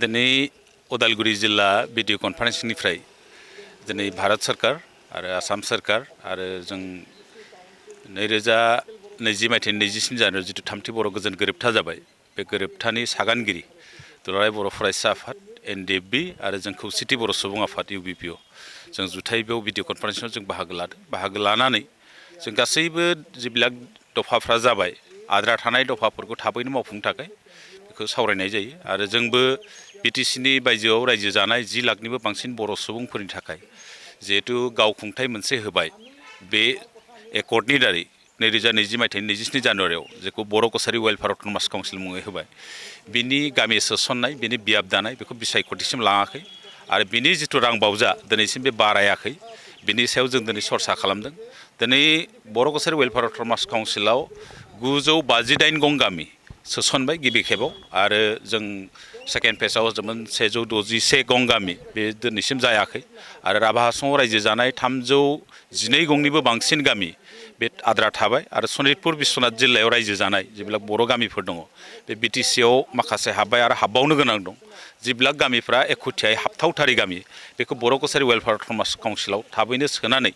दिनै उदालगुरि जिल्ला भिडिअ कनफारेन्सनिफ्राय दिनै भारत सरकार आरो आसाम सरकार आरो जों 2020 मायथाइनि 23 जानुवारि जिथु थामथि बर' गोजोन गोरोबथा जाबाय बे गोरोबथानि सागानगिरि दुलाराय बर' फरायसा आफाद NDFB आरो जों खौसेथि बर' सुबुं आफाद UBPO जों जुथाइ बेयाव भिडिअ कनफारेन्सआव जों बाहागो लानानै जों गासैबो जिबिलाक दफाफ्रा जाबाय आद्रा थानाय दफाफोरखौ थाबैनो मावफुंनो थाखाय बेखौ सावरायनाय जायो आरो जोंबो BTCनि बायजोआव रायजो जानाय 10 लाखनिबो बांसिन बर' सुबुंफोरनि थाखाय जिहेतु गावखुंथाय मोनसे होबाय बे एकर्डनि दारै 2020 मायथाइनि 27 जानुवारियाव जेखौ बर' कसारि वेलफेयार अट'नमास काउन्सिल मुङै होबाय बिनि गामि सोसननाय बिनि बियाब दानाय बेखौ बिसायख'थिसिम लाङाखै आरो बिनि जिथु रां बावजा दिनैसिम बे बारायाखै बिनि सायाव जों दिनै सरसा खालामदों दिनै बर' कसारि वेलफेयार अट'नमास काउन्सिलाव 958 गं गामि सोसनबाय गिबि खेबाव आरो जों सेकेन्ड फेजआव होदोंमोन 161 गं गामि बे दिनैसिम जायाखै आरो राभा हासङाव रायजो जानाय 312 गंनिबो बांसिन गामि बे आद्रा थाबाय आरो सनितपुर बिश्वनाथ जिल्लायाव रायजो जानाय जिबिलाक बर' गामिफोर दङ बे BTCआव माखासे हाबबाय आरो हाबबावनो गोनां दं जिबिलाक गामिफ्रा एखुथियायै हाबथावथारि गामि बेखौ बर' कसारि वेलफेयार अट'नमास काउन्सिलाव थाबैनो सोनानै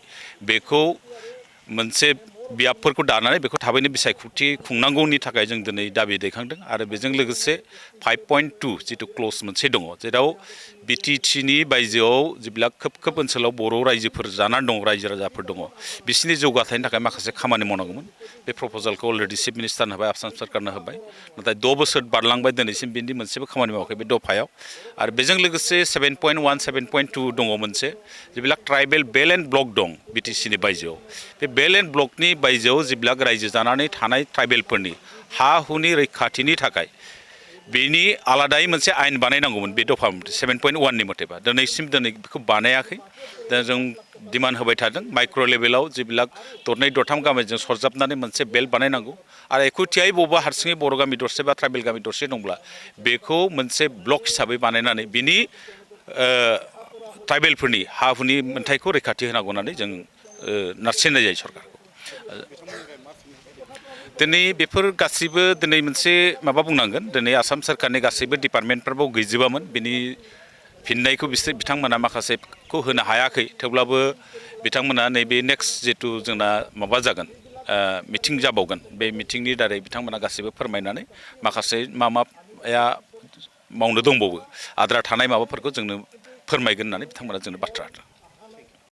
बेखौ मोनसे बियाबफोरखौ दानानै बेखौ थाबैनो बिसायख'थि खुंनांगौनि थाखाय जों दिनै दाबि दैखांदों आरो बेजों लोगोसे 5.2 जिथु क्ल'ज मोनसे दङ जेराव BTCनि बायजोआव जिबिलाक खोब ओनसोलाव बर' रायजोफोर जानानै दङ रायजो राजाफोर दङ बिसोरनि जौगाथायनि थाखाय माखासे खामानि मावनांगौमोन बे प्रप'जालखौ अलरेडि चिफ मिनिस्टारनो होबाय आसाम सरकारनो होबाय नाथाय 6 बोसोर बारलांबाय दिनैसिम बिनि मोनसेबो खामानि मावाखै बे दफायाव आरो बेजों लोगोसे 7.1 7.2 दङ मोनसे जिबिलाक ट्राइबेल बेल एन्ड ब्लक दं BTCनि बायजोआव बे बेल एन्ड ब्लकनि बायजोआव जिबिलाक रायजो जानानै थानाय ट्राइबेलफोरनि हा हुनि रैखाथिनि थाखाय बेनि आलादायै मोनसे आयेन बानायनांगौमोन बे दफा 7.1 नि मथेबा दिनैसिम बेखौ बानायाखै दा जों डिमान्ड होबाय थादों माइक्र' लेभेलाव जिबिलाक 2-3 गामिजों सरजाबनानै मोनसे बेल्ट बानायनांगौ आरो एखुथियायै बबेबा हारसिङै बर' गामि दरसे बा ट्राइबेल गामि दरसे दंब्ला बेखौ मोनसे ब्लक हिसाबै बानायनानै बिनि ट्राइबेलफोरनि हा हुनि मोन्थायखौ रैखाथि होनांगौ होननानै जों नारसिननाय जायो सरकारखौ दिनै बेफोर गासैबो दिनै मोनसे माबा बुंनांगोन दिनै आसाम सरकारनि गासैबो डिपार्टमेन्टफ्राबो गैजोबामोन बिनि फिननायखौ बिथांमोना माखासेखौ होनो हायाखै थेवब्लाबो बिथांमोना नैबे नेक्स्ट जितु जोंना माबा जागोन मिटिं जाबावगोन बे मिटिंनि दारै बिथांमोना गासैबो फोरमायनानै माखासे माबाया मावनो दंबावो आद्रा थानाय माबाफोरखौ जोंनो फोरमायगोन होननानै बिथांमोना जोंनो बाथ्रा